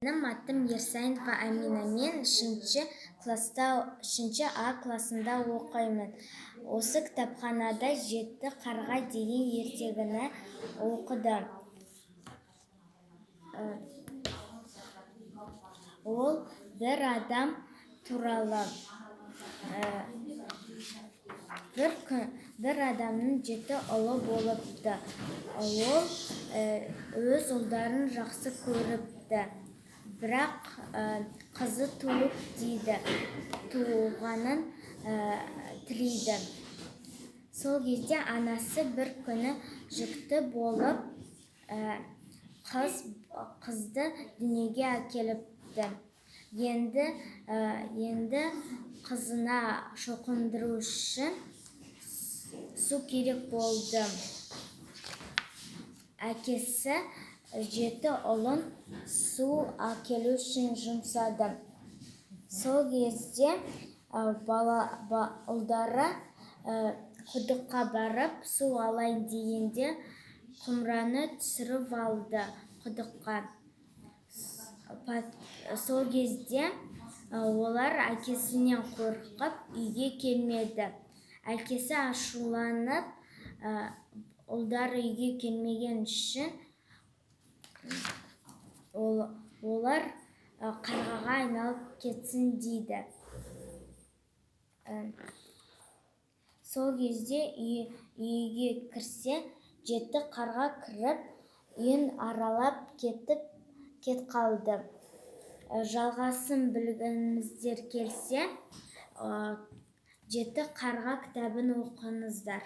Менің атым Ерсайынова Амина. Мен үшінші класста, үшінші А классында оқимын. Осы кітапханада «Жеті қарға» деген ертегіні оқыдым. Ол бір адам туралы. Бір күн бір адамның жеті ұлы болыпты. Ол өз ұлдарын жақсы көріпті. Бірақ қызы туып дейді, туғанын тілейді. Сол кезде анасы бір күні жүкті болып, қызды дүниеге әкеліпті. Енді қызына шоқындыру үшін су керек болды. Әкесі жеті ұлын су әкелу үшін жұмсады. Сол кезде ұлдары құдыққа барып су алайын дегенде, құмыраны түсіріп алды құдыққа. Сол кезде олар әкесінен қорқып, үйге келмеді. Әкесі ашуланып, ұлдары үйге келмеген үшін олар қарғаға айналып кетсін дейді. Сол кезде үйге кірсе, жеті қарға кіріп, үйін аралап кет қалды. Жалғасын білгіңіздер келсе, «Жеті қарға» кітабын оқыңыздар.